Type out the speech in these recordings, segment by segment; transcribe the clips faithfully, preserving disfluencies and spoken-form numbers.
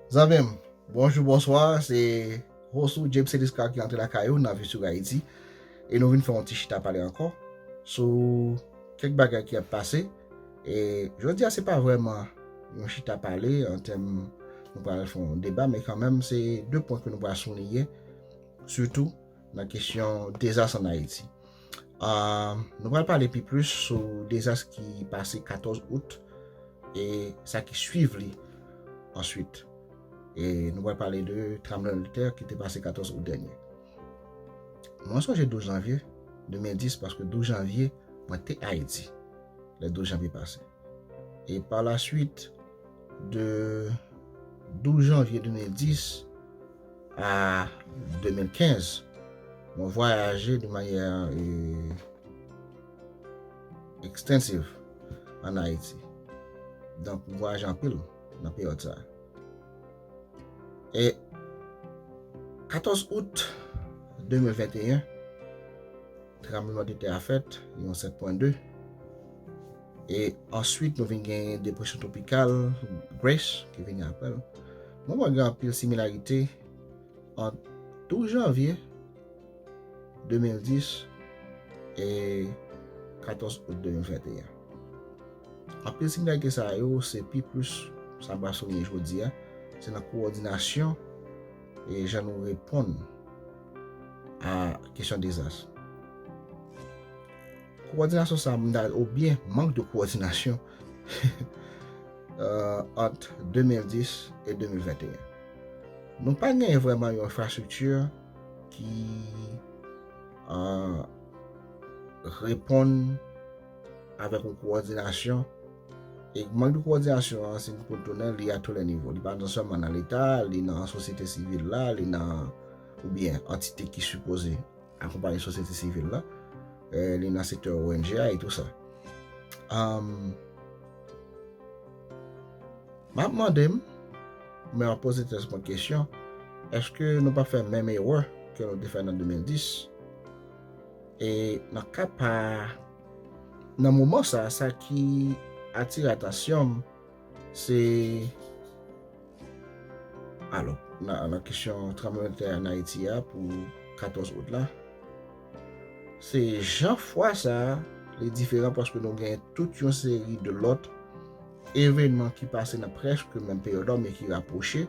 Zanmi m, bonjou, bonswa, se host ou James Eliscar ki antre lakay ou nan Visur Haiti. E nou vin fè yon ti chita pale ankò sou kèk bagay ki ap pase. E jodi a, se pa vrèman yon chita pale an tèm nou pral fè yon deba, men kanmenm, se de pwen ke nou pral souliye, sitou nan kesyon dezas ann Ayiti. Ah, nou pral pale pi plis sou dezas ki pase katòz out e sa ki swiv li answit. E nou pral pale de tranblemanntè ki te pase katòz out dènye. Mwen sonje douz janvye de mil dis, paske douz janvye, mwen te Ayiti lè douz janvye pase. E pa la swit, de douz janvye de mil dis a de mil kenz, mwen vwayaje de manyè, e, ekstensiv ann Ayiti. Donk, mwen vwayaje anpil nan peryòd sa a. E katòz out de mil venteyen, tranblemanntè a fèt, yon sèt pwen de. E answit, nou vin gen depresyon twopikal Grace ki vini apre l. Mwen wè gen anpil similarite ant douz janvye de mil dis e katòz out de mil venteyen. Anpil similarite sa yo, se pi plis sa m pral souliye jodi a, se nan kowòdinasyon e jan nou reponn a kesyon dezas. Kowòdinasyon sa, m ta, oubyen mank de kowòdinasyon, euh, ant de mil dis e de mil venteyen. Nou pa genyen vrèman yon enfrastrikti ki, euh, reponn avèk yon kowòdinasyon. E mank de kowòdinasyon an, si n pou tounen, li a tou lè nivo. Li pa nan sèlman nan Leta, li nan sosyete sivil la, li nan, oubyen antite ki sipoze akonpaye sosyete sivil la, eh, li nan sektè O N G a e tou sa. Um, m ap mande m, mwen ap poze tèt mwen kesyon, èske nou pa fè menm erè ke nou te fè nan de mil dis? E nan ka pa, nan moman sa, sa ki atire atansyon m, se, alò, nan, nan kesyon tranblemanntè ann Ayiti a pou katòz out la, se jan fwa sa a, li diferan paske nou gen tout yon seri de lòt evènman ki pase nan prèske menm peryòd la, men ki rapwoche.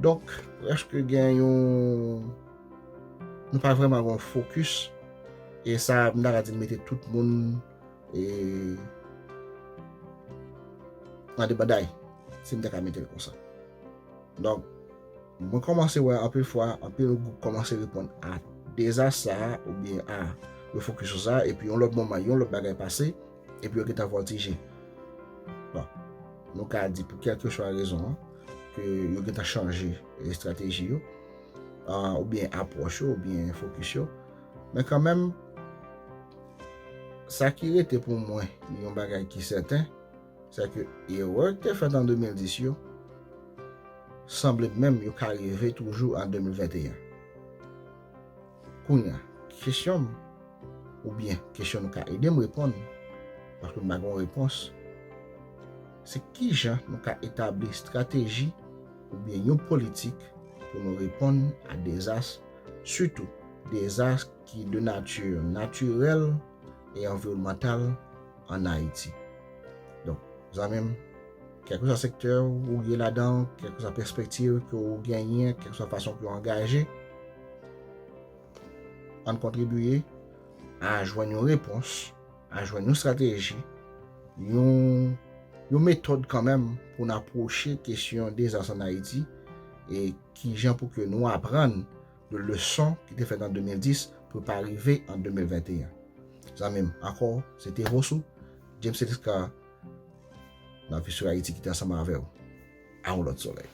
Donk, prèske gen yon, nou pa vrèman gen yon fokis, e sa, m ta ka di, mete tout moun e, nan debanday, si m ta ka mete l konsa. Donk, mwen kòmanse wè anpil fwa, anpil gwoup kòmanse reponn a dezas sa a, oubyen a yo fokis sou sa, epi yon lòt moman, yon lòt bagay pase, epi yo gentan vòltije. Bon, nou ka di pou kèlkeswa rezon an, ke yo gentan chanje estrateji yo, ah, oubyen apwòch yo, oubyen fokis yo. Men kanmenm, sa ki rete pou mwen, yon bagay ki sèten, se ke erè ki te fèt an de mil dis yo, sanble menm yo ka rive toujou an de mil venteyen. Kounye a, kesyon m, oubyen kesyon nou ka ede m reponn, paske m pa gen yon repons, se kijan nou ka etabli estrateji oubyen yon politik pou nou reponn a dezas, sitou dezas ki de nati natirèl e anviwònmantal ann Ayiti. Donk, zanmi m, kèlkeswa sektè ou ye ladan, kèlkeswa pèspektiv ke ou genyen, kèlkeswa fason ke ou angaje, ann kontribiye a jwenn yon repons, a jwenn yon estrateji, yon, yon metòd kanmenm pou n apwoche kesyon dezas ann Ayiti, e kijan pou ke nou aprann de leson ki te fèt an de mil dis pou pa rive an de mil venteyen. Zanmi m, ankò, se te host ou, James Eliscar, nan Visur Haiti ki te ansanm avè w. A yon lòt solèy.